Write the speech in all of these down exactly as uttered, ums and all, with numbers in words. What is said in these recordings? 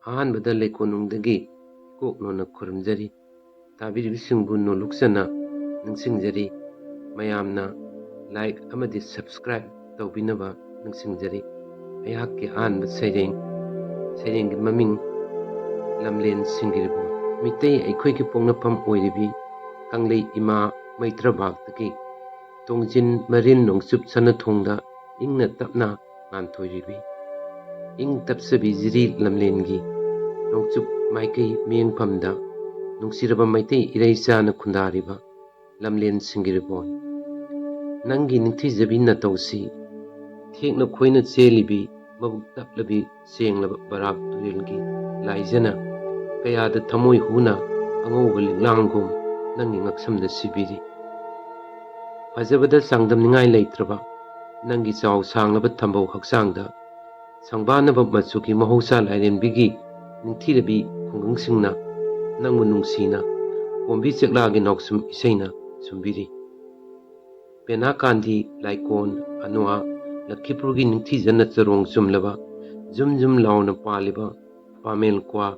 ꯑꯍꯥꯟꯕꯗ ꯂꯩꯀꯣꯟꯅꯨꯡꯗꯒꯤ ꯏꯀꯣꯛ ꯅꯣꯟꯅ ꯈꯨꯔꯨꯝꯖꯔꯤ꯫ ꯇꯥꯕꯤꯔꯤꯕꯁꯤꯡꯕꯨ ꯅꯣꯂꯨꯛꯆꯅ ꯅꯤꯡꯁꯤꯡꯖꯔꯤ꯫ ꯃꯌꯥꯝꯅ like ꯑꯃꯗꯤ subscribe ꯇꯧꯕꯤꯅꯕ ꯅꯤꯡꯁꯤꯡꯖꯔꯤ꯫ ꯑꯩꯍꯥꯛꯀꯤ ꯑꯍꯥꯟꯕ ꯁꯩꯔꯦꯡ, ꯁꯩꯔꯦꯡꯒꯤ ꯃꯃꯤꯡ ꯂꯝꯂꯦꯟ ꯁꯤꯡꯒꯤꯔꯤꯕꯣꯟ꯫ ꯃꯤꯇꯩ ꯑꯩꯈꯣꯏꯒꯤ ꯄꯣꯛꯅꯐꯝ ꯑꯣꯏꯔꯤꯕꯤ ꯀꯪꯂꯩ ꯏꯃꯥ ꯃꯩꯇ꯭ꯔꯕꯥꯛꯇꯒꯤ ꯇꯣꯡꯖꯤꯟ ꯃꯔꯤꯟ ꯅꯣꯡꯆꯨꯞ ꯁꯅꯊꯣꯡꯗ ꯏꯪꯅ ꯇꯞꯅ ꯉꯥꯟꯊꯣꯏꯔꯤꯕꯤ ꯏꯪ ꯇꯞꯆꯕꯤ ꯖꯤꯔꯤ ꯂꯝꯂꯦꯟꯒꯤ ꯅꯣꯡꯆꯨꯞ ꯃꯥꯏꯀꯩ ꯃꯤꯠꯌꯦꯡꯐꯝꯗ ꯅꯨꯡꯁꯤꯔꯕ ꯃꯩꯇꯩ ꯏꯔꯩꯆꯥꯅ ꯈꯨꯟꯗꯥꯔꯤꯕ ꯂꯝꯂꯦꯟ ꯁꯤꯡꯒꯤꯔꯤꯕꯣꯟ꯫ ꯅꯪꯒꯤ ꯅꯤꯡꯊꯤꯖꯕꯤ ꯅꯇꯧꯁꯤ ꯊꯦꯛꯅ ꯈꯣꯏꯅ ꯆꯦꯜꯂꯤꯕꯤ ꯃꯕꯨꯛ ꯇꯞꯂꯕꯤ ꯁꯦꯡꯂꯕ ꯕꯔꯥꯛ ꯇꯨꯔꯦꯜꯒꯤ ꯂꯥꯏꯖꯅ ꯀꯌꯥꯗ ꯊꯃꯣꯏ ꯍꯨꯅ ꯑꯉꯧꯕ ꯂꯤꯛꯂꯥꯡꯒꯨꯝ ꯅꯪꯒꯤ ꯉꯛꯁꯝꯗ ꯁꯤꯕꯤꯔꯤ꯫ ꯐꯖꯕꯗ ꯆꯥꯡꯗꯝꯅꯤꯡꯉꯥꯏ ꯂꯩꯇ꯭ꯔꯕ ꯅꯪꯒꯤ ꯆꯥꯎ ꯁꯥꯡꯂꯕ ꯊꯝꯕꯧ ꯍꯛꯆꯥꯡꯗ ꯁꯪꯕꯥꯅꯕ ꯃꯆꯨꯒꯤ ꯃꯍꯧꯁꯥ ꯂꯥꯏꯔꯦꯝꯕꯤꯒꯤ ꯅꯤꯡꯊꯤꯔꯕꯤ ꯈꯨꯡꯒꯪꯁꯤꯡꯅ ꯅꯪꯕꯨ ꯅꯨꯡꯁꯤꯅ ꯀꯣꯝꯕꯤ ꯆꯦꯛꯂꯥꯒꯤ ꯅꯥꯎꯁꯨꯝ ꯏꯁꯩꯅ ꯁꯨꯝꯕꯤꯔꯤ꯫ ꯄꯦꯅꯥ ꯀꯥꯟꯙꯤ, ꯂꯥꯏꯀꯣꯟ, ꯑꯅꯨꯋꯥ, ꯂꯈꯤꯄꯨꯔꯒꯤ ꯅꯤꯡꯊꯤꯖꯅ ꯆꯔꯣꯡ ꯆꯨꯝꯂꯕ ꯖꯨꯝ ꯖꯨꯝ ꯂꯥꯎꯅ ꯄꯥꯜꯂꯤꯕ ꯄꯥꯃꯦꯜ ꯀ꯭ꯋꯥ,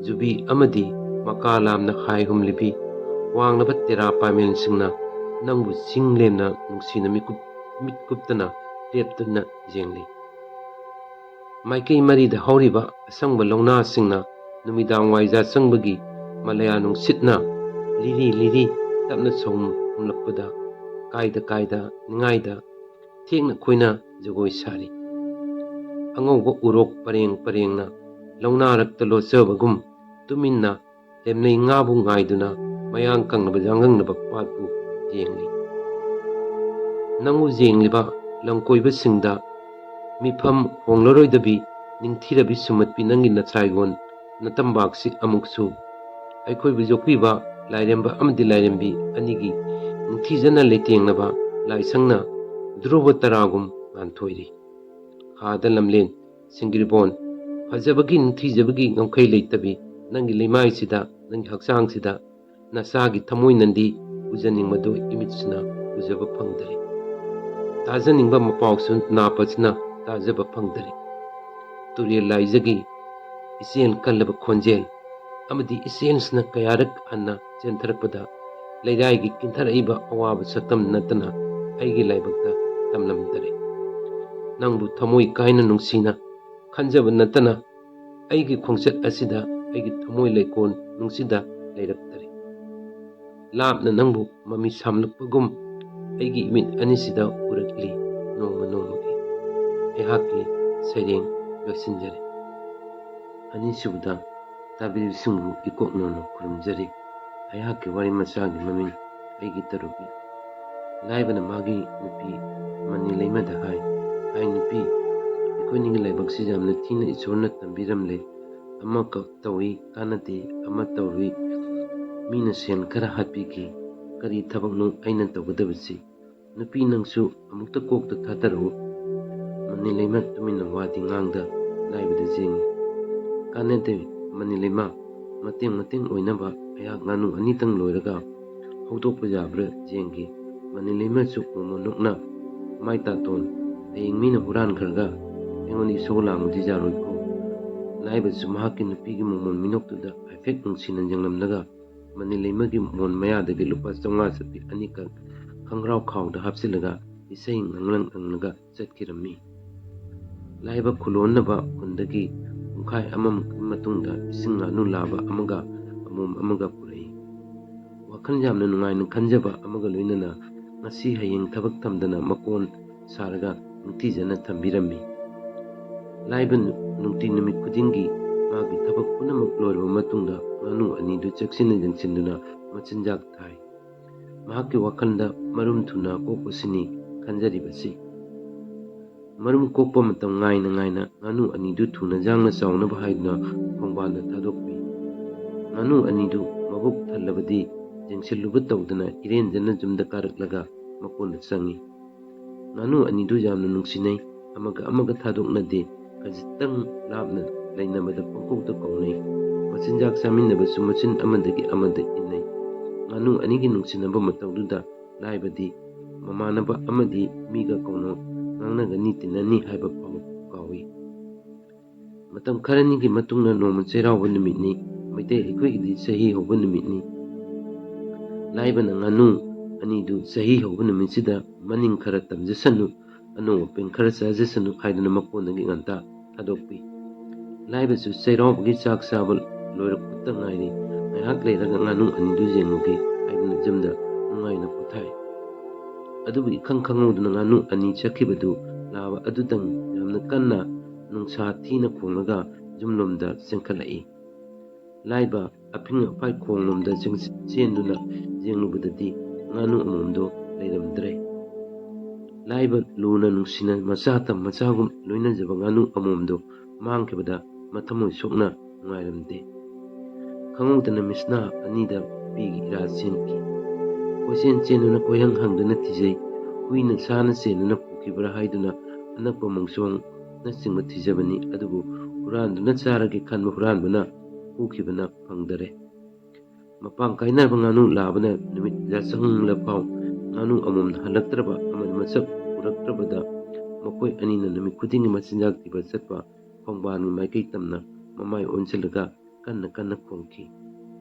ꯖꯨꯕꯤ ꯑꯃꯗꯤ ꯃꯀꯥ ꯂꯥꯝꯅ ꯍꯥꯏ ꯍꯨꯝꯂꯤꯕꯤ ꯋꯥꯡꯂꯕ ꯇꯦꯔꯥ ꯄꯥꯃꯦꯜꯁꯤꯡꯅ ꯅꯪꯕꯨ ꯆꯤꯡ ꯂꯦꯝꯅ ꯅꯨꯡꯁꯤꯅ ꯃꯤꯀꯨꯞ, ꯃꯤꯠ ꯀꯨꯞꯇꯅ ꯂꯦꯞꯇꯨꯅ ꯌꯦꯡꯂꯤ꯫ ꯃꯥꯏꯀꯩ ꯃꯔꯤꯗ ꯍꯧꯔꯤꯕ ꯑꯁꯪꯕ ꯂꯧꯅꯥꯁꯤꯡꯅ ꯅꯨꯃꯤꯗꯥꯡ ꯋꯥꯏꯖꯥ ꯆꯪꯕꯒꯤ ꯃꯂꯌꯥ ꯅꯨꯡꯁꯤꯠꯅ ꯂꯤꯔꯤ ꯂꯤꯔꯤ ꯇꯞꯅ ꯁꯨꯝ ꯍꯨꯝꯂꯛꯄꯗ ꯀꯥꯏꯗ ꯀꯥꯏꯗ ꯅꯤꯡꯉꯥꯏꯗ ꯊꯦꯛꯅ ꯈꯣꯏꯅ ꯖꯒꯣꯏ ꯁꯥꯔꯤ꯫ ꯑꯉꯧꯕ ꯎꯔꯣꯛ ꯄꯔꯦꯡ ꯄꯔꯦꯡꯅ ꯂꯧꯅꯥꯔꯛꯇ ꯂꯣꯠꯆꯕꯒꯨꯝ ꯇꯨꯃꯤꯟꯅ ꯂꯦꯝꯂꯩ ꯉꯥꯕꯨ ꯉꯥꯏꯗꯨꯅ ꯃꯌꯥꯡ ꯀꯪꯂꯕ ꯌꯥꯡꯂꯪꯂꯕ ꯄꯥꯠꯄꯨ ꯌꯦꯡꯂꯤ꯫ ꯅꯪꯕꯨ ꯌꯦꯡꯂꯤꯕ ꯂꯝꯀꯣꯏꯕꯁꯤꯡꯗ ꯃꯤꯐꯝ ꯍꯣꯡꯂꯔꯣꯏꯗꯕꯤ ꯅꯤꯡꯊꯤꯔꯕꯤ ꯁꯨꯝꯃꯠꯄꯤ ꯅꯪꯒꯤ ꯅꯁꯥꯏꯒꯣꯟ ꯅꯇꯝꯕꯥꯛꯁꯤ ꯑꯃꯨꯛꯁꯨ ꯑꯩꯈꯣꯏꯕꯨ ꯌꯣꯛꯄꯤꯕ ꯂꯥꯏꯔꯦꯝꯕ ꯑꯃꯗꯤ ꯂꯥꯏꯔꯦꯝꯕꯤ ꯑꯅꯤꯒꯤ ꯅꯤꯡꯊꯤꯖꯅ ꯂꯩꯇꯦꯡꯂꯕ ꯂꯥꯏꯁꯪꯅ ꯙ꯭ꯔꯨꯕ ꯇꯔꯥꯒꯨꯝ ꯉꯥꯟꯊꯣꯏꯔꯤ꯫ ꯍꯥꯗ ꯂꯝꯂꯦꯟ ꯁꯤꯡꯒꯤꯔꯤꯕꯣꯟ, ꯐꯖꯕꯒꯤ ꯅꯤꯡꯊꯤꯖꯕꯒꯤ ꯉꯝꯈꯩ ꯂꯩꯇꯕꯤ ꯅꯪꯒꯤ ꯂꯩꯃꯥꯏꯁꯤꯗ, ꯅꯪꯒꯤ ꯍꯛꯆꯥꯡꯁꯤꯗ ꯅꯆꯥꯒꯤ ꯊꯃꯣꯏ ꯅꯟꯗꯤ ꯎꯖꯅꯤꯡꯕꯗꯨ ꯏꯃꯤꯠꯁꯤꯅ ꯎꯖꯕ ꯐꯪꯗꯔꯦ꯫ ꯇꯥꯖꯅꯤꯡꯕ ꯃꯄꯥꯎꯁꯨ ꯅꯥꯄꯁꯤꯅ ꯇꯥꯖꯕ ꯐꯪꯗꯔꯦ꯫ ꯇꯨꯔꯦꯜ ꯂꯥꯏꯖꯒꯤ ꯏꯆꯦꯜ ꯀꯜꯂꯕ ꯈꯣꯟꯖꯦꯜ ꯑꯃꯗꯤ ꯏꯆꯦꯜꯁꯤꯅ ꯀꯌꯥꯔꯛ ꯍꯟꯅ ꯆꯦꯟꯊꯔꯛꯄꯗ ꯂꯩꯔꯥꯏꯒꯤ ꯀꯤꯟꯊꯔꯛꯏꯕ ꯑꯋꯥꯕ ꯁꯛꯇꯝ ꯅꯠꯇꯅ ꯑꯩꯒꯤ ꯂꯥꯏꯕꯛꯇ ꯇꯝꯂꯝꯗꯔꯦ꯫ ꯅꯪꯕꯨ ꯊꯃꯣꯏ ꯀꯥꯏꯅ ꯅꯨꯡꯁꯤꯅ ꯈꯟꯖꯕ ꯅꯠꯇꯅ ꯑꯩꯒꯤ ꯈꯣꯡꯆꯠ ꯑꯁꯤꯗ ꯑꯩꯒꯤ ꯊꯃꯣꯏ ꯂꯩꯀꯣꯜ ꯅꯨꯡꯁꯤꯗ ꯂꯩꯔꯛꯇꯔꯦ꯫ ꯂꯥꯞꯅ ꯅꯪꯕꯨ ꯃꯃꯤ ꯁꯥꯝꯂꯛꯄꯒꯨꯝ ꯑꯩꯒꯤ ꯏꯃꯤꯠ ꯑꯅꯤꯁꯤꯗ ꯎꯔꯛꯂꯤ ꯅꯣꯡꯃ ꯅꯣꯡꯃꯒꯤ꯫ ꯑꯩꯍꯥꯛꯀꯤ ꯁꯩꯔꯦꯡ ꯂꯣꯏꯁꯤꯟꯖꯔꯦ꯫ ꯑꯅꯤꯁꯨꯕꯗ ꯇꯥꯕꯤꯔꯤꯕꯁꯤꯡꯕꯨ ꯏꯀꯣꯛ ꯅꯣꯟꯅ ꯈꯨꯔꯨꯝꯖꯔꯤ꯫ ꯑꯩꯍꯥꯛꯀꯤ ꯋꯥꯔꯤ ꯃꯆꯥꯒꯤ ꯃꯃꯤꯡ ꯑꯩꯒꯤ ꯇꯔꯨꯕꯤ꯫ ꯂꯥꯏꯕꯅ ꯃꯥꯒꯤ ꯅꯨꯄꯤ ꯃꯅꯤ ꯂꯩꯃꯗ ꯍꯥꯏ, "ꯑꯩ ꯅꯨꯄꯤ, ꯑꯩꯈꯣꯏꯅꯤꯒꯤ ꯂꯥꯏꯕꯛꯁꯤ ꯌꯥꯝꯅ ꯊꯤꯅ ꯏꯁꯣꯔꯅ ꯇꯝꯕꯤꯔꯝꯂꯦ꯫ ꯑꯃ ꯀ-, ꯇꯧꯏ ꯀꯥꯟꯅꯗꯦ, ꯑꯃ ꯇꯧꯔꯨꯏ ꯃꯤꯅ ꯁꯦꯟ ꯈꯔ ꯍꯥꯠꯄꯤꯈꯤ꯫ ꯀꯔꯤ ꯊꯕꯛꯅꯣ ꯑꯩꯅ ꯇꯧꯒꯗꯕꯁꯤ? ꯅꯨꯄꯤ ꯅꯪꯁꯨ ꯑꯃꯨꯛꯇ ꯀꯣꯛꯇ ꯊꯥꯗꯔꯛꯎ꯫" ꯃꯅꯤ ꯂꯩꯃ ꯇꯨꯃꯤꯟꯅ ꯋꯥꯗꯤ ꯉꯥꯡꯗ ꯂꯥꯏꯕꯗ ꯌꯦꯡꯉꯤ꯫ "ꯀꯥꯟꯅꯗꯦ ꯃꯅꯤ ꯂꯩꯃ, ꯃꯇꯦꯡ ꯃꯇꯦꯡ ꯑꯣꯏꯅꯕ ꯑꯩꯍꯥꯛ ꯉꯥꯅꯨ ꯑꯅꯤꯇꯪ ꯂꯣꯏꯔꯒ ꯍꯧꯗꯣꯛꯄ ꯌꯥꯕ꯭ꯔꯥ ꯌꯦꯡꯒꯦ꯫" ꯃꯅꯤ ꯂꯩꯃꯁꯨ ꯃꯣꯃꯣꯟ ꯅꯣꯛꯅ, "ꯃꯥꯏ ꯇꯥꯇꯣꯟ, ꯍꯌꯦꯡ ꯃꯤꯅ ꯍꯨꯔꯥꯟꯈ꯭ꯔꯒ ꯑꯩꯉꯣꯟꯗ ꯏꯁꯧ ꯂꯥꯡꯕꯗꯤ ꯌꯥꯔꯣꯏꯀꯣ꯫" ꯂꯥꯏꯕꯁꯨ ꯃꯍꯥꯛꯀꯤ ꯅꯨꯄꯤꯒꯤ ꯃꯣꯃꯣꯟ ꯃꯤꯅꯣꯛꯇꯨꯗ ꯍꯥꯏꯐꯦꯠ ꯅꯨꯡꯁꯤꯅ ꯌꯦꯡꯂꯝꯂꯒ ꯃꯅꯤ ꯂꯩꯃꯒꯤ ꯃꯣꯟ ꯃꯌꯥꯗꯒꯤ ꯂꯨꯄꯥ ꯆꯥꯝꯃꯉꯥ ꯆꯠꯄꯤ ꯑꯅꯤꯈꯛ ꯈꯪꯒ꯭ꯔꯥꯎ ꯈꯥꯎꯗ ꯍꯥꯞꯆꯤꯜꯂꯒ ꯏꯁꯩ ꯉꯪꯂꯪ ꯉꯪꯂꯒ ꯆꯠꯈꯤꯔꯝꯃꯤ꯫ ꯂꯥꯏꯕ ꯈꯨꯂꯣꯟꯅꯕ ꯈꯨꯟꯗꯒꯤ ꯄꯨꯡꯈꯥꯏ ꯑꯃꯃꯨꯛꯀꯤ ꯃꯇꯨꯡꯗ ꯏꯁꯤꯡ ꯉꯥꯅꯨ ꯂꯥꯕ ꯑꯃꯒ ꯑꯃꯣꯝ ꯑꯃꯒ ꯄꯨꯔꯛꯏ꯫ ꯋꯥꯈꯜ ꯌꯥꯝꯅ ꯅꯨꯡꯉꯥꯏꯅ ꯈꯟꯖꯕ ꯑꯃꯒ ꯂꯣꯏꯅꯅ ꯉꯁꯤ ꯍꯌꯦꯡ ꯊꯕꯛ ꯊꯝꯗꯅ ꯃꯀꯣꯟ ꯁꯥꯔꯒ ꯅꯤꯡꯊꯤꯖꯅ ꯊꯝꯕꯤꯔꯝꯃꯤ꯫ ꯂꯥꯏꯕ ꯅꯨ-, ꯅꯨꯡꯇꯤ ꯅꯨꯃꯤꯠ ꯈꯨꯗꯤꯡꯒꯤ ꯃꯥꯒꯤ ꯊꯕꯛ ꯄꯨꯝꯅꯃꯛ ꯂꯣꯏꯔꯕ ꯃꯇꯨꯡꯗ ꯉꯥꯅꯨ ꯑꯅꯤꯗꯨ ꯆꯦꯛꯁꯤꯟꯅ ꯌꯦꯡꯁꯤꯟꯗꯨꯅ ꯃꯆꯤꯟꯖꯥꯛ ꯊꯥꯏ꯫ ꯃꯍꯥꯛꯀꯤ ꯋꯥꯈꯜꯗ ꯃꯔꯨꯝ ꯊꯨꯅ ꯀꯣꯛꯄꯁꯤꯅꯤ ꯈꯟꯖꯔꯤꯕꯁꯤ꯫ ꯃꯔꯨꯝ ꯀꯣꯛꯄ ꯃꯇꯝ ꯉꯥꯏꯅ ꯉꯥꯏꯅ ꯉꯥꯅꯨ ꯑꯅꯤꯗꯨ ꯊꯨꯅ ꯌꯥꯡꯅ ꯆꯥꯎꯅꯕ ꯍꯥꯏꯗꯨꯅ ꯈꯣꯡꯕꯥꯟꯗ ꯊꯥꯗꯣꯛꯄꯤ꯫ ꯉꯥꯅꯨ ꯑꯅꯤꯗꯨ ꯃꯕꯨꯛ ꯊꯜꯂꯕꯗꯤ ꯌꯦꯡꯁꯤꯜꯂꯨꯕ ꯇꯧꯗꯅ ꯏꯔꯦꯟꯖꯅ ꯌꯨꯝꯗ ꯀꯥꯔꯛꯂꯒ ꯃꯀꯣꯟꯗ ꯆꯪꯏ꯫ ꯉꯥꯅꯨ ꯑꯅꯤꯗꯨ ꯌꯥꯝꯅ ꯅꯨꯡꯁꯤꯅꯩ꯫ ꯑꯃꯒ ꯑꯃꯒ ꯊꯥꯗꯣꯛꯅꯗꯦ꯫ ꯈꯖꯤꯛꯇꯪ ꯂꯥꯞꯅ ꯂꯩꯅꯕꯗ ꯄꯪꯀꯧꯗ ꯀꯧꯅꯩ꯫ ꯃꯆꯤꯟꯖꯥꯛ ꯆꯥꯃꯤꯟꯅꯕꯁꯨ ꯃꯆꯤꯟ ꯑꯃꯗꯒꯤ ꯑꯃꯗ ꯏꯟꯅꯩ꯫ ꯉꯥꯅꯨ ꯑꯅꯤꯒꯤ ꯅꯨꯡꯁꯤꯅꯕ ꯃꯇꯧꯗꯨꯗ ꯂꯥꯏꯕꯗꯤ ꯃꯃꯥꯟꯅꯕ ꯑꯃꯗꯤ ꯃꯤꯒ ꯀꯧꯅ ꯉꯥꯡꯅꯒꯅꯤ ꯇꯤꯟꯅꯅꯤ ꯍꯥꯏꯕ ꯐꯥꯎ ꯀꯥꯎꯏ꯫ ꯃꯇꯝ ꯈꯔꯅꯤꯒꯤ ꯃꯇꯨꯡꯗ ꯅꯣꯡꯃ ꯆꯩꯔꯥꯎꯕ ꯅꯨꯃꯤꯠꯅꯤ꯫ ꯃꯩꯇꯩ ꯑꯩꯈꯣꯏꯒꯤꯗꯤ ꯆꯍꯤ ꯍꯧꯕ ꯅꯨꯃꯤꯠꯅꯤ꯫ ꯂꯥꯏꯕꯅ ꯉꯥꯅꯨ ꯑꯅꯤꯗꯨ ꯆꯍꯤ ꯍꯧꯕ ꯅꯨꯃꯤꯠꯁꯤꯗ ꯃꯅꯤꯡ ꯈꯔ ꯇꯝꯖꯁꯅꯨ, ꯑꯅꯧꯕ ꯄꯦꯟ ꯈꯔ ꯆꯥꯖꯁꯅꯨ ꯍꯥꯏꯗꯨꯅ ꯃꯀꯣꯟꯗꯒꯤ ꯉꯟꯇꯥ ꯊꯥꯗꯣꯛꯄꯤ꯫ ꯂꯥꯏꯕꯁꯨ ꯆꯩꯔꯥꯎꯕꯒꯤ ꯆꯥꯛ ꯆꯥꯕ ꯂꯣꯏꯔꯛꯄꯇ ꯉꯥꯏꯔꯤ꯫ ꯉꯥꯏꯍꯥꯛ ꯂꯩꯔꯒ ꯉꯥꯅꯨ ꯑꯅꯤꯗꯨ ꯌꯦꯡꯂꯨꯒꯦ ꯍꯥꯏꯗꯨꯅ ꯌꯨꯝꯗ ꯅꯨꯡꯉꯥꯏꯅ ꯄꯣꯊꯥꯏ꯫ ꯑꯗꯨꯕꯨ ꯏꯈꯪ ꯈꯪꯍꯧꯗꯅ ꯉꯥꯅꯨ ꯑꯅꯤ ꯆꯠꯈꯤꯕꯗꯨ ꯂꯥꯕ ꯑꯗꯨꯗꯪ ꯌꯥꯝꯅ ꯀꯟꯅ ꯅꯨꯡꯁꯥ ꯊꯤꯅ ꯈꯣꯡꯂꯒ ꯌꯨꯝꯂꯣꯝꯗ ꯆꯦꯟꯈꯠꯂꯛꯏ꯫ ꯂꯥꯏꯕ ꯑꯐꯤꯡ ꯑꯐꯥꯏ ꯈꯣꯡꯂꯣꯝꯗ ꯆꯦꯟ-, ꯆꯦꯟꯗꯨꯅ ꯌꯦꯡꯂꯨꯕꯗꯗꯤ ꯉꯥꯅꯨ ꯑꯃꯣꯝꯗꯣ ꯂꯩꯔꯝꯗ꯭ꯔꯦ꯫ ꯂꯥꯏꯕ ꯂꯨꯅ ꯅꯨꯡꯁꯤꯅ ꯃꯆꯥ ꯇꯝ ꯃꯆꯥꯒꯨꯝ ꯂꯣꯏꯅꯖꯕ ꯉꯥꯅꯨ ꯑꯃꯣꯝꯗꯣ ꯃꯥꯡꯈꯤꯕꯗ ꯃꯊꯃꯣꯏ ꯁꯣꯛꯅ ꯅꯨꯡꯉꯥꯏꯔꯝꯗꯦ꯫ ꯈꯪꯍꯧꯗꯅ ꯃꯤꯁꯅꯥ ꯑꯅꯤꯗ ꯄꯤꯒꯤ ꯏꯔꯥ ꯆꯦꯟꯈꯤ꯫ ꯀꯣꯏꯆꯦꯟ ꯆꯦꯟꯗꯨꯅ ꯀꯣꯏꯍꯪ ꯍꯪꯗꯨꯅ ꯊꯤꯖꯩ꯫ ꯍꯨꯏꯅ ꯁꯥꯅ ꯆꯦꯟꯗꯨꯅ ꯄꯨꯈꯤꯕ꯭ꯔꯥ ꯍꯥꯏꯗꯨꯅ ꯑꯅꯛꯄ ꯃꯣꯡꯁꯣꯡꯅꯆꯤꯡꯕ ꯊꯤꯖꯕꯅꯤ, ꯑꯗꯨꯕꯨ ꯍꯨꯔꯥꯟꯗꯨꯅ ꯆꯥꯔꯒꯦ ꯈꯟꯕ ꯍꯨꯔꯥꯟꯕꯅ ꯄꯨꯈꯤꯕꯅ ꯐꯪꯗꯔꯦ꯫ ꯃꯄꯥꯡ ꯀꯥꯏꯅꯔꯕ ꯉꯥꯅꯨ ꯂꯥꯕꯅ ꯅꯨꯃꯤꯠ ꯌꯥꯆꯪꯂꯐꯥꯎ ꯉꯥꯅꯨ ꯑꯃꯣꯝꯅ ꯍꯜꯂꯛꯇ꯭ꯔꯕ ꯑꯃꯗꯤ ꯃꯁꯛ ꯎꯔꯛꯇ꯭ꯔꯕꯗ ꯃꯈꯣꯏ ꯑꯅꯤꯅ ꯅꯨꯃꯤꯠ ꯈꯨꯗꯤꯡꯒꯤ ꯃꯆꯤꯟꯖꯥꯛ ꯊꯤꯕ ꯆꯠꯄ ꯈꯣꯡꯕꯥꯟꯒꯤ ꯃꯥꯏꯀꯩ ꯇꯝꯅ ꯃꯃꯥꯏ ꯑꯣꯟꯁꯤꯜꯂꯒ ꯀꯟꯅ ꯀꯟꯅ ꯈꯣꯡꯈꯤ꯫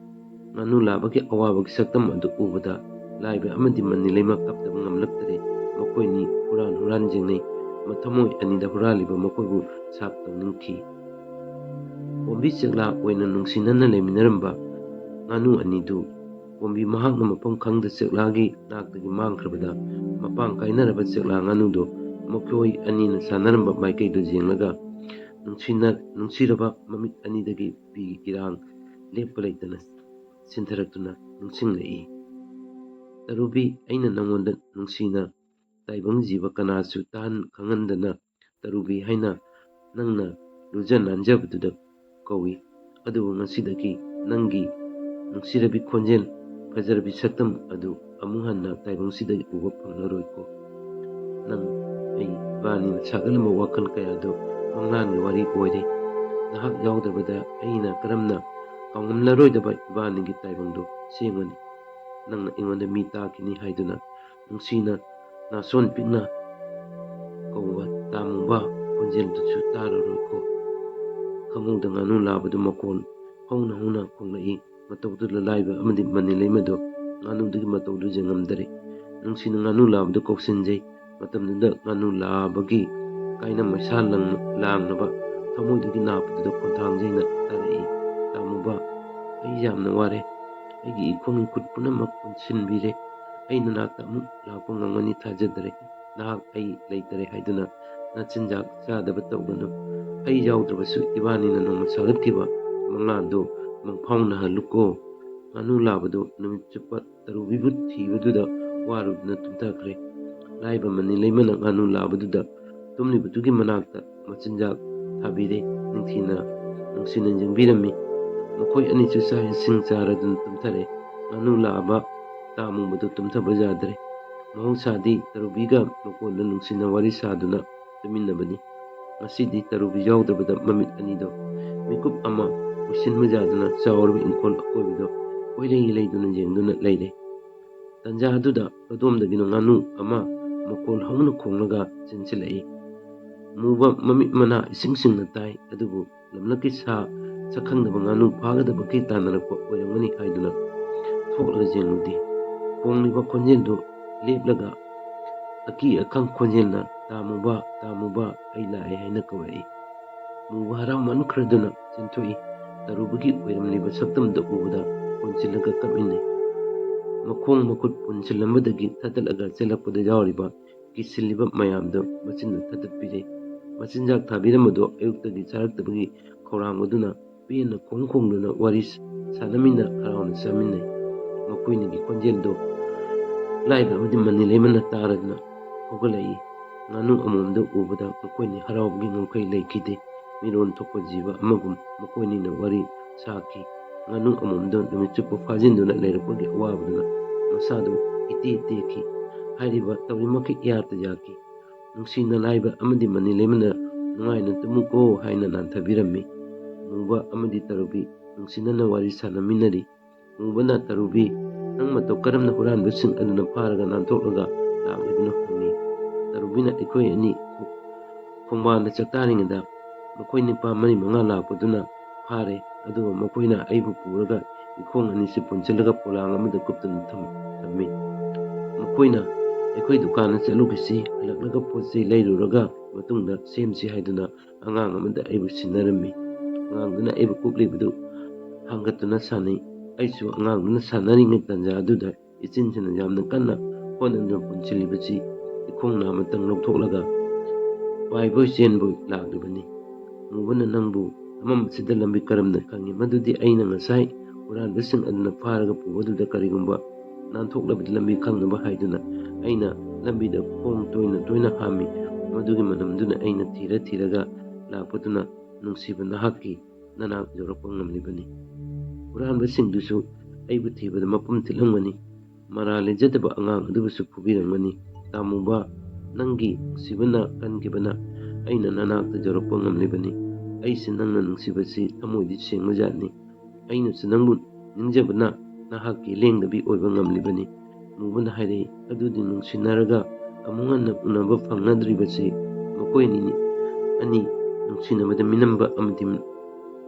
ꯉꯥꯅꯨ ꯂꯥꯕꯒꯤ ꯑꯋꯥꯕꯒꯤ ꯁꯛꯇꯝ ꯑꯗꯨ ꯎꯕꯗ ꯂꯥꯏꯕ ꯑꯃꯗꯤ ꯃꯅꯤ ꯂꯩꯃ ꯀꯞꯇꯕ ꯉꯝꯂꯛꯇ꯭ꯔꯦ꯫ ꯃꯈꯣꯏꯅꯤ ꯍꯨꯔꯥꯟ ꯍꯨꯔꯥꯟ ꯌꯦꯡꯅꯩ꯫ ꯃꯊꯃꯣꯏ ꯑꯅꯤꯗ ꯍꯨꯔꯥꯜꯂꯤꯕ ꯃꯈꯣꯏꯕꯨ ꯁꯥꯞ ꯇꯧꯅꯤꯡꯈꯤ꯫ ꯀꯣꯝꯕꯤ ꯆꯦꯛꯂꯥ ꯑꯣꯏꯅ ꯅꯨꯡꯁꯤꯅꯅ ꯂꯩꯃꯤꯟꯅꯔꯝꯕ ꯉꯥꯅꯨ ꯑꯅꯤꯗꯨ ꯀꯣꯝꯕꯤ ꯃꯍꯥꯛꯅ ꯃꯐꯝ ꯈꯪꯗ ꯆꯦꯛꯂꯥꯒꯤ ꯅꯥꯛꯇꯒꯤ ꯃꯥꯡꯈ꯭ꯔꯕꯗ, ꯃꯄꯥꯡ ꯀꯥꯏꯅꯔꯕ ꯆꯦꯛꯂꯥ ꯉꯥꯅꯨꯗꯨ ꯃꯈꯣꯏ ꯑꯅꯤꯅ ꯁꯥꯟꯅꯔꯝꯕ ꯃꯥꯏꯀꯩꯗꯨ ꯌꯦꯡꯂꯒ ꯅꯨꯡꯁꯤꯅ-, ꯅꯨꯡꯁꯤꯔꯕ ꯃꯃꯤꯠ ꯑꯅꯤꯗꯒꯤ ꯄꯤꯒꯤ ꯏꯔꯥꯡ ꯂꯦꯞꯄ ꯂꯩꯇꯅ ꯁꯤꯟꯊꯔꯛꯇꯨꯅ ꯅꯤꯡꯁꯤꯡꯂꯛꯏ꯫ "ꯇꯔꯨꯕꯤ, ꯑꯩꯅ ꯅꯪꯉꯣꯟꯗ ꯅꯨꯡꯁꯤꯅ ꯇꯥꯏꯕꯪ ꯖꯤꯕ ꯀꯅꯥꯁꯨ ꯇꯥꯍꯟ ꯈꯪꯍꯟꯗꯅ ꯇꯔꯨꯕꯤ ꯍꯥꯏꯅ ꯅꯪꯅ ꯂꯨꯖ ꯅꯥꯟꯖꯕꯗꯨꯗ ꯀꯧꯏ꯫ ꯑꯗꯨꯕꯨ ꯉꯁꯤꯗꯒꯤ ꯅꯪꯒꯤ ꯅꯨꯡꯁꯤꯔꯕꯤ ꯈꯣꯟꯖꯦꯜ, ꯐꯖꯔꯕꯤ ꯁꯛꯇꯝ ꯑꯗꯨ ꯑꯃꯨꯛ ꯍꯟꯅ ꯇꯥꯏꯕꯪꯁꯤꯗ ꯎꯕ ꯐꯪꯂꯔꯣꯏꯀꯣ꯫ ꯅꯪ ꯑꯩ ꯏꯕꯥꯅꯤꯅ ꯁꯥꯒꯠꯂꯝꯕ ꯋꯥꯈꯜ ꯀꯌꯥꯗꯨ ꯃꯪꯂꯥꯟꯒꯤ ꯋꯥꯔꯤ ꯑꯣꯏꯔꯦ꯫ ꯅꯍꯥꯛ ꯌꯥꯎꯗꯕꯗ ꯑꯩꯅ ꯀꯔꯝꯅ ꯀꯥꯎꯉꯝꯂꯔꯣꯏꯗꯕ ꯏꯕꯥꯅꯤꯒꯤ ꯇꯥꯏꯕꯪꯗꯨ ꯁꯦꯡꯒꯅꯤ꯫ ꯅꯪꯅ ꯑꯩꯉꯣꯟꯗ ꯃꯤ ꯇꯥꯈꯤꯅꯤ ꯍꯥꯏꯗꯨꯅ ꯅꯨꯡꯁꯤꯅ ꯅꯥꯁꯣꯟ ꯄꯤꯛꯅ ꯀꯧꯕ ꯇꯥꯃꯨꯕ ꯈꯣꯟꯖꯦꯜꯗꯨꯁꯨ ꯇꯥꯔꯔꯣꯏꯀꯣ꯫ ꯈꯪꯍꯧꯗ ꯉꯥꯅꯨ ꯂꯥꯕꯗꯨ ꯃꯈꯣꯟ ꯍꯧꯅ ꯍꯧꯅ ꯈꯣꯡꯂꯛꯏ꯫ ꯃꯇꯧꯗꯨꯗ ꯂꯥꯏꯕ ꯑꯃꯗꯤ ꯃꯅꯤ ꯂꯩꯃꯗꯨ ꯉꯥꯅꯨꯗꯨꯒꯤ ꯃꯇꯧꯗꯨ ꯌꯦꯡꯉꯝꯗꯔꯦ꯫ ꯅꯨꯡꯁꯤꯅ ꯉꯥꯅꯨ ꯂꯥꯕꯗꯨ ꯀꯧꯁꯤꯟꯖꯩ꯫ ꯃꯇꯝꯗꯨꯗ ꯉꯥꯅꯨ ꯂꯥꯕꯒꯤ ꯀꯥꯏꯅ ꯃꯩꯁꯥ ꯂꯪ-, ꯂꯥꯡꯅꯕ ꯊꯃꯣꯏꯗꯨꯒꯤ ꯅꯥꯞꯄꯗꯨꯗ ꯈꯣꯟꯊꯥꯡꯖꯩꯅ ꯇꯥꯔꯛꯏ, "ꯇꯥꯃꯨꯕ, ꯑꯩ ꯌꯥꯝꯅ ꯋꯥꯔꯦ꯫ ꯑꯩꯒꯤ ꯏꯈꯣꯡ ꯏꯈꯨꯠ ꯄꯨꯝꯅꯃꯛ ꯄꯨꯟꯁꯤꯟꯕꯤꯔꯦ꯫ ꯑꯩ ꯅꯅꯥꯛꯇ ꯑꯃꯨꯛ ꯂꯥꯛꯄ ꯉꯝꯒꯅꯤ ꯊꯥꯖꯗ꯭ꯔꯦ꯫ ꯅꯍꯥꯛ ꯑꯩ ꯂꯩꯇꯔꯦ ꯍꯥꯏꯗꯨꯅ ꯅꯆꯤꯟꯖꯥꯛ ꯆꯥꯗꯕ ꯇꯧꯒꯅꯨ꯫ ꯑꯩ ꯌꯥꯎꯗ꯭ꯔꯕꯁꯨ ꯏꯕꯥꯅꯤꯅ ꯅꯣꯡꯃ ꯁꯥꯒꯠꯈꯤꯕ ꯃꯪꯂꯥꯟꯗꯨ ꯃꯪꯐꯥꯎꯅꯍꯜꯂꯨꯀꯣ"꯫ ꯉꯥꯅꯨ ꯂꯥꯕꯗꯨ ꯅꯨꯃꯤꯠ ꯆꯨꯞꯄ ꯇꯔꯨꯕꯤꯕꯨ ꯊꯤꯕꯗꯨꯗ ꯋꯥꯔꯨꯗꯨꯅ ꯇꯨꯝꯊꯈ꯭ꯔꯦ꯫ ꯂꯥꯏꯕ ꯃꯅꯤ ꯂꯩꯃꯅ ꯉꯥꯅꯨ ꯂꯥꯕꯗꯨꯗ ꯇꯨꯝꯂꯤꯕꯗꯨꯒꯤ ꯃꯅꯥꯛꯇ ꯃꯆꯤꯟꯖꯥꯛ ꯊꯥꯕꯤꯔꯦ꯫ ꯅꯤꯡꯊꯤꯅ ꯅꯨꯡꯁꯤꯅ ꯌꯦꯡꯕꯤꯔꯝꯃꯤ꯫ ꯃꯈꯣꯏ ꯑꯅꯤꯁꯨ ꯆꯥꯛ ꯏꯁꯤꯡ ꯆꯥꯔꯗꯨꯅ ꯇꯨꯝꯊꯔꯦ꯫ ꯉꯥꯅꯨ ꯂꯥꯕ ꯇꯥꯃꯨꯕꯗꯨ ꯇꯨꯝꯊꯕ ꯌꯥꯗ꯭ꯔꯦ꯫ ꯃꯍꯧꯁꯥꯗꯤ ꯇꯔꯨꯕꯤꯒ ꯃꯀꯣꯟꯗ ꯅꯨꯡꯁꯤꯅ ꯋꯥꯔꯤ ꯁꯥꯗꯨꯅ ꯇꯨꯝꯃꯤꯟꯅꯕꯅꯤ꯫ ꯉꯁꯤꯗꯤ ꯇꯔꯨꯕꯤ ꯌꯥꯎꯗꯕꯗ ꯃꯃꯤꯠ ꯑꯅꯤꯗꯣ ꯃꯤꯀꯨꯞ ꯑꯃ ꯎꯏꯁꯤꯟꯕ ꯌꯥꯗꯅ ꯆꯥꯎꯔꯕ ꯏꯪꯈꯣꯜ ꯑꯀꯣꯏꯕꯗꯣ ꯀꯣꯏꯔꯩ ꯂꯩꯗꯨꯅ ꯌꯦꯡꯗꯨꯅ ꯂꯩꯔꯦ꯫ ꯇꯟꯖꯥ ꯑꯗꯨꯗ ꯀꯗꯣꯝꯗꯒꯤꯅꯣ ꯉꯥꯅꯨ ꯑꯃ ꯃꯈꯣꯜ ꯍꯧꯅ ꯈꯣꯡꯂꯒ ꯆꯦꯟꯁꯤꯜꯂꯛꯏ꯫ ꯃꯨꯕ ꯃꯃꯤꯠ ꯃꯅꯥ ꯏꯁꯤꯡ ꯁꯤꯡꯅ ꯇꯥꯏ, ꯑꯗꯨꯕꯨ ꯂꯝꯂꯛꯀꯤ ꯁꯥ ꯁꯛꯈꯪꯗꯕ ꯉꯥꯅꯨ ꯐꯥꯒꯗꯕꯒꯤ ꯇꯥꯟꯅꯔꯛꯄ ꯑꯣꯏꯔꯝꯒꯅꯤ ꯍꯥꯏꯗꯨꯅ ꯊꯣꯛꯂꯒ ꯌꯦꯡꯂꯨꯗꯦ꯫ ꯈꯣꯡꯂꯤꯕ ꯈꯣꯟꯖꯦꯜꯗꯨ ꯂꯦꯞꯂꯒ ꯑꯀꯤ ꯑꯈꯪ ꯈꯣꯟꯖꯦꯜꯅ, "ꯇꯥꯃꯨꯕ, ꯇꯥꯃꯨꯕ, ꯑꯩ ꯂꯥꯛꯑꯦ" ꯍꯥꯏꯅ ꯀꯧꯔꯛꯏ꯫ ꯃꯨꯕ ꯍꯔꯥꯎꯃꯟꯈ꯭ꯔꯗꯨꯅ ꯆꯦꯟꯊꯣꯛꯏ꯫ ꯇꯔꯨꯕꯒꯤ ꯑꯣꯏꯔꯝꯂꯤꯕ ꯁꯛꯇꯝꯗꯨ ꯎꯕꯗ ꯀꯣꯟꯁꯤꯜꯂꯒ ꯀꯞꯃꯤꯟꯅꯩ꯫ ꯃꯈꯣꯡ ꯃꯈꯨꯠ ꯄꯨꯟꯁꯤꯜꯂꯝꯕꯗꯒꯤ ꯊꯥꯗꯠꯂꯒ ꯆꯦꯜꯂꯛꯄꯗ ꯌꯥꯎꯔꯤꯕ ꯀꯤꯁꯤꯜꯂꯤꯕ ꯃꯌꯥꯝꯗꯨ ꯃꯆꯤꯟꯅ ꯊꯥꯗꯠꯄꯤꯔꯦ꯫ ꯃꯆꯤꯟꯖꯥꯛ ꯊꯥꯕꯤꯔꯝꯕꯗꯨ ꯑꯌꯨꯛꯇꯒꯤ ꯆꯥꯔꯛꯇꯕꯒꯤ ꯈꯧꯔꯥꯡꯕꯗꯨꯅ ꯄꯦꯟꯅ ꯈꯣꯡ ꯈꯣꯡꯗꯨꯅ ꯋꯥꯔꯤ ꯁꯥꯟꯅꯃꯤꯟꯅ ꯍꯔꯥꯎꯅ ꯆꯥꯃꯤꯟꯅꯩ꯫ ꯃꯈꯣꯏꯅꯤꯒꯤ ꯈꯣꯟꯖꯦꯜꯗꯨ ꯂꯥꯏꯕ ꯑꯃꯗꯤ ꯃꯅꯤ ꯂꯩꯃꯅ ꯇꯥꯔꯗꯨꯅ ꯍꯧꯒꯠꯂꯛꯏ꯫ ꯉꯥꯅꯨ ꯑꯃꯣꯝꯗꯨ ꯎꯕꯗ ꯃꯈꯣꯏꯅꯤ ꯍꯔꯥꯎꯕꯒꯤ ꯉꯝꯈꯩ ꯂꯩꯈꯤꯗꯦ꯫ ꯃꯤꯔꯣꯟ ꯊꯣꯛꯄ ꯖꯤꯕ ꯑꯃꯒꯨꯝ ꯃꯈꯣꯏꯅꯤꯅ ꯋꯥꯔꯤ ꯁꯥꯈꯤ꯫ ꯉꯥꯅꯨ ꯑꯃꯣꯝꯗꯨ ꯅꯨꯃꯤꯠ ꯆꯨꯞꯄ ꯐꯥꯖꯤꯟꯗꯨꯅ ꯂꯩꯔꯛꯄꯒꯤ ꯑꯋꯥꯕꯗꯨꯅ ꯃꯁꯥꯗꯨ ꯏꯇꯦꯛ ꯇꯦꯛꯈꯤ꯫ ꯍꯥꯏꯔꯤꯕ ꯇꯧꯔꯤꯃꯈꯩ ꯏꯌꯥꯗ ꯌꯥꯈꯤ꯫ ꯅꯨꯡꯁꯤꯅ ꯂꯥꯏꯕ ꯑꯃꯗꯤ ꯃꯅꯤ ꯂꯩꯃꯅ "ꯅꯨꯡꯉꯥꯏꯅ ꯇꯨꯝꯃꯨꯀꯣ" ꯍꯥꯏꯅ ꯅꯥꯟꯊꯕꯤꯔꯝꯃꯤ꯫ ꯃꯨꯕ ꯑꯃꯗꯤ ꯇꯔꯨꯕꯤ ꯅꯨꯡꯁꯤꯅꯅ ꯋꯥꯔꯤ ꯁꯥꯟꯅꯃꯤꯟꯅꯔꯤ꯫ ꯃꯨꯕꯅ ꯇꯔꯨꯕꯤ, "ꯅꯪ ꯃꯇꯧ ꯀꯔꯝꯅ ꯍꯨꯔꯥꯟꯕꯁꯤꯡ ꯑꯗꯨꯅ ꯐꯥꯔꯒ ꯅꯥꯟꯊꯣꯛꯂꯒ ꯂꯥꯛꯂꯤꯕꯅꯣ?" ꯍꯪꯉꯤ꯫ ꯇꯔꯨꯕꯤꯅ ꯑꯩꯈꯣꯏ ꯑꯅꯤ ꯈꯣꯡꯕꯥꯟꯗ ꯆꯥꯛꯇꯥꯔꯤꯉꯩꯗ ꯃꯈꯣꯏ ꯅꯨꯄꯥ ꯃꯔꯤ ꯃꯉꯥ ꯂꯥꯛꯄꯗꯨꯅ ꯐꯥꯔꯦ, ꯑꯗꯨꯒ ꯃꯈꯣꯏꯅ ꯑꯩꯕꯨ ꯄꯨꯔꯒ ꯏꯈꯣꯡ ꯑꯅꯤꯁꯤ ꯄꯨꯟꯁꯤꯜꯂꯒ ꯄꯣꯂꯥꯡ ꯑꯃꯗ ꯀꯨꯞꯇꯨꯅ ꯊꯝ-, ꯊꯝꯃꯤ꯫ ꯃꯈꯣꯏꯅ ꯑꯩꯈꯣꯏ ꯗꯨꯀꯥꯟꯗ ꯆꯠꯂꯨꯈꯤꯁꯤ, ꯍꯜꯂꯛꯂꯒ ꯄꯣꯠ ꯆꯩ ꯂꯩꯔꯨꯔꯒ ꯃꯇꯨꯡꯗ ꯁꯦꯝꯁꯤ ꯍꯥꯏꯗꯨꯅ ꯑꯉꯥꯡ ꯑꯃꯗ ꯑꯩꯕꯨ ꯁꯤꯟꯅꯔꯝꯃꯤ꯫ ꯑꯉꯥꯡꯗꯨꯅ ꯑꯩꯕꯨ ꯀꯨꯞꯂꯤꯕꯗꯨ ꯍꯥꯡꯒꯠꯇꯨꯅ ꯁꯥꯟꯅꯩ꯫ ꯑꯩꯁꯨ ꯑꯉꯥꯡꯗꯨꯅ ꯁꯥꯟꯅꯔꯤꯉꯩ ꯇꯥꯟꯖꯥ ꯑꯗꯨꯗ ꯏꯆꯤꯟꯁꯤꯅ ꯌꯥꯝꯅ ꯀꯟꯅ ꯍꯣꯠꯅꯗꯨꯅ ꯄꯨꯟꯁꯤꯜꯂꯤꯕꯁꯤ ꯏꯈꯣꯡꯅꯥ ꯑꯃꯇꯪ ꯂꯧꯊꯣꯛꯂꯒ ꯄꯥꯏꯕꯣꯏ ꯆꯦꯟꯕꯣꯏ ꯂꯥꯛꯂꯤꯕꯅꯤ꯫ ꯃꯨꯕꯅ ꯅꯪꯕꯨ ꯑꯃꯝꯕꯁꯤꯗ ꯂꯝꯕꯤ ꯀꯔꯝꯅ ꯈꯪꯉꯤ? ꯃꯗꯨꯗꯤ ꯑꯩꯅ ꯉꯁꯥꯏ ꯍꯨꯔꯥꯟꯕꯁꯤꯡ ꯑꯗꯨꯅ ꯐꯥꯔꯒ ꯄꯨꯕꯗꯨꯗ ꯀꯔꯤꯒꯨꯝꯕ ꯅꯥꯟꯊꯣꯛꯂꯕꯗꯤ ꯂꯝꯕꯤ ꯈꯪꯅꯕ ꯍꯥꯏꯗꯨꯅ ꯑꯩꯅ ꯂꯝꯕꯤꯗ ꯈꯣꯡ ꯇꯣꯏꯅ ꯇꯣꯏꯅ ꯍꯥꯝꯃꯤ꯫ ꯃꯗꯨꯒꯤ ꯃꯅꯝꯗꯨꯅ ꯑꯩꯅ ꯊꯤꯔ ꯊꯤꯔꯒ ꯂꯥꯛꯄꯗꯨꯅ ꯅꯨꯡꯁꯤꯕ ꯅꯍꯥꯛꯀꯤ ꯅꯅꯥꯛ ꯌꯧꯔꯛꯄ ꯉꯝꯂꯤꯕꯅꯤ꯫ ꯍꯨꯔꯥꯟꯕꯁꯤꯡꯗꯨꯁꯨ ꯑꯩꯕꯨ ꯊꯤꯕꯗ ꯃꯄꯨꯝ ꯊꯤꯠꯂꯝꯒꯅꯤ꯫ ꯃꯔꯥ ꯂꯩꯖꯗꯕ ꯑꯉꯥꯡ ꯑꯗꯨꯕꯨꯁꯨ ꯐꯨꯕꯤꯔꯝꯒꯅꯤ꯫ ꯇꯥꯃꯨꯕ, ꯅꯪꯒꯤ ꯅꯨꯡꯁꯤꯕꯅ ꯀꯟꯈꯤꯕꯅ ꯑꯩꯅ ꯅꯅꯥꯛꯇ ꯌꯧꯔꯛꯄ ꯉꯝꯂꯤꯕꯅꯤ꯫ ꯑꯩꯁꯦ ꯅꯪꯅ ꯅꯨꯡꯁꯤꯕꯁꯤ ꯊꯃꯣꯏꯗꯤ ꯁꯦꯡꯕꯖꯥꯠꯅꯤ꯫ ꯑꯩꯅꯁꯨ ꯅꯪꯕꯨ ꯅꯤꯡꯖꯕꯅ ꯅꯍꯥꯛꯀꯤ ꯂꯦꯡꯗꯕꯤ ꯑꯣꯏꯕ ꯉꯝꯂꯤꯕꯅꯤ꯫ ꯃꯨꯕꯅ ꯍꯥꯏꯔꯛꯏ꯫ ꯑꯗꯨꯗꯤ ꯅꯨꯡꯁꯤꯅꯔꯒ ꯑꯃꯨꯛ ꯍꯟꯅ ꯎꯅꯕ ꯐꯪꯅꯗ꯭ꯔꯤꯕꯁꯤ ꯃꯈꯣꯏ ꯑꯅꯤ, ꯑꯅꯤ ꯅꯨꯡꯁꯤꯅꯕꯗ ꯃꯤꯅꯝꯕ ꯑꯃꯗꯤ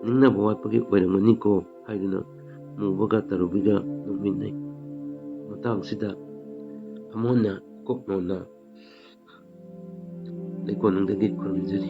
ꯅꯤꯡꯅꯕ ꯋꯥꯠꯄꯒꯤ ꯑꯣꯏꯔꯝꯒꯅꯤꯀꯣ ꯍꯥꯏꯗꯨꯅ ꯃꯨꯕꯒ ꯇꯔꯨꯕꯤꯒ ꯅꯣꯛꯃꯤꯟꯅꯩ꯫ ꯃꯇꯥꯡꯁꯤꯗ ꯑꯃꯨꯛ ꯍꯟꯅ ꯀꯣꯛ ꯅꯣꯟꯅ ꯂꯩꯀꯣꯟꯅꯨꯡꯗꯒꯤ ꯈꯨꯔꯨꯝꯖꯔꯤ꯫